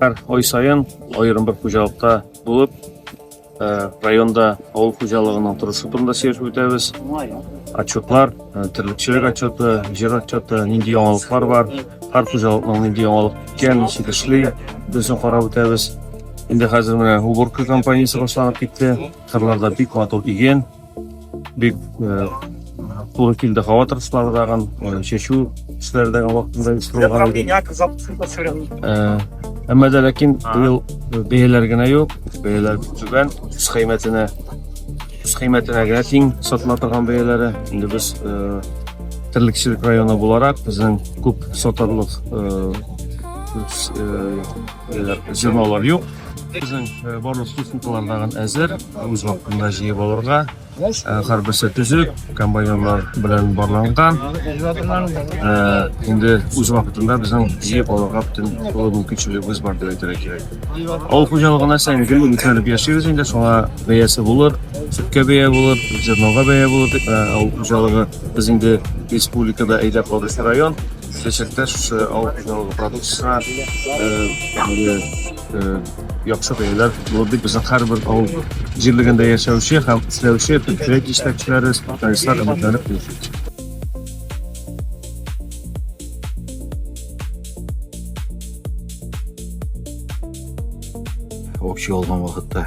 Һәр ай саен аерым бер хуҗалыкта булып, районда авыл хуҗалыгының торышы турында сөйләшеп үтәбез. Отчетлар, терлекчелек отчеты, җир отчеты, нинди яңалыклар бар, һәр хуҗалыкның нинди яңалык икән, ничек эшли, бөтенесен карап үтәбез. Инде хәзер менә уборка кампаниясе башланып китте. Кырларда бик матур иген, бик туры килде һава торышлары дагын, чәчү эшләре дә вакытында оештырылган иде. Әмма дә ләкин быел бәяләр генә юк, бәяләр бик түбән, үз кыйммәтенә үз кыйммәтенә генә тиң сатыла торган бәяләре. Инде без терлекчелек районы буларак безнең күп сатарлык зернолар юк. Безнең барлык техникалар тагын әзер, үз вакытында җыеп алырга. Һәрберсе төзек, комбайнерлар белән барланган. Инде үз вакытында безнең җыеп алырга бөтен тулы мөмкинчелегебез бар дип әйтергә кирәк. Авыл хуҗалыгы нәрсә инде гел өметләнеп яшибез инде, шуңа бәясе булыр, сөткә бәя булыр, зернога бәя булыр дип. Авыл хуҗалыгы без инде республикада әйдәп баручы район. Киләчәктә шушы авыл хуҗалыгы продукциясенә яхшы бәяләр булыр дип безнең һәрбер авыл җирлегендә яшәүче һәм эшләүче предприятие җитәкчеләре, специалистлар өметләнеп яши. Общий алган вакытта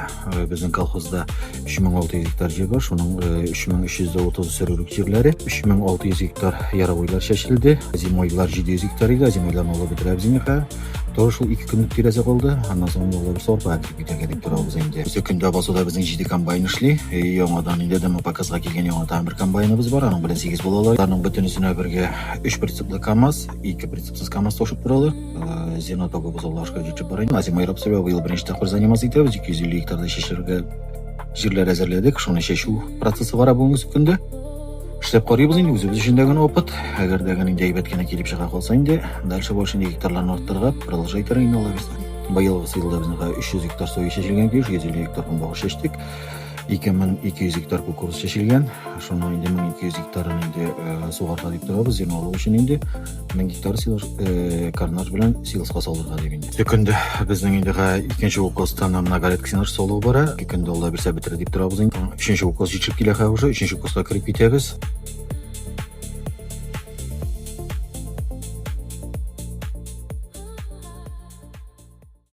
безнең колхозда 3600 гектар җир бар, шуның 3330 сөрүлек җирләре, 3600 гектар яровойлар чәчелде, зимойлар 700 гектар иде, зимойларны алып бетерәбез инде хәзер. Тоже шул ике көнлек тирәсе калды. Аннан соң инде алар сорпа әтеп китәргә дип торабыз инде. Үзе көндә басуда безнең 7 комбайн эшли. Яңадан инде демопоказга килгән яңа тагын бер комбайныбыз бар. Аның белән 8 булалар. Аларның бөтенесенә бергә 3 прицеплы КАМАЗ, 2 прицепсыз КАМАЗ ташып торалар. Зерно тогыбыз Аллаһка шөкер җитеп бара. Азимай рапсы быел беренче тапкыр заниматься итәбез. 250 гектарда чәчәргә җирләр әзерләдек. Шуны чәчү процессы бара бүгенге көндә. Эшләп карыйбыз инде, үзебез өчен дә генә опыт. Әгәр дә генә инде әйбәт кенә килеп чыга калса инде, дальше больше инде гектарларны арттырырга продолжать итәргә инде Алла бирсә. Быелгысы елда безнең 300 гектар соя чәчелгән көеш, 150 гектар көнбагыш чәчтек. 2200 гектар кукуруз чәчелгән. Шуның инде 1200 гектарын инде сугарга дип торабыз, зерно алу өчен инде 1000 гектар силос, карнаж белән силоска салырга дип инде. Көндә безнең инде икенче укостан многолетка сенаж салу бара. Ике көндә Алла бирсә бетерер дип торабыз инде. Өченче укос җитешеп килә хәзер уже, өченче укоска кереп китәбез.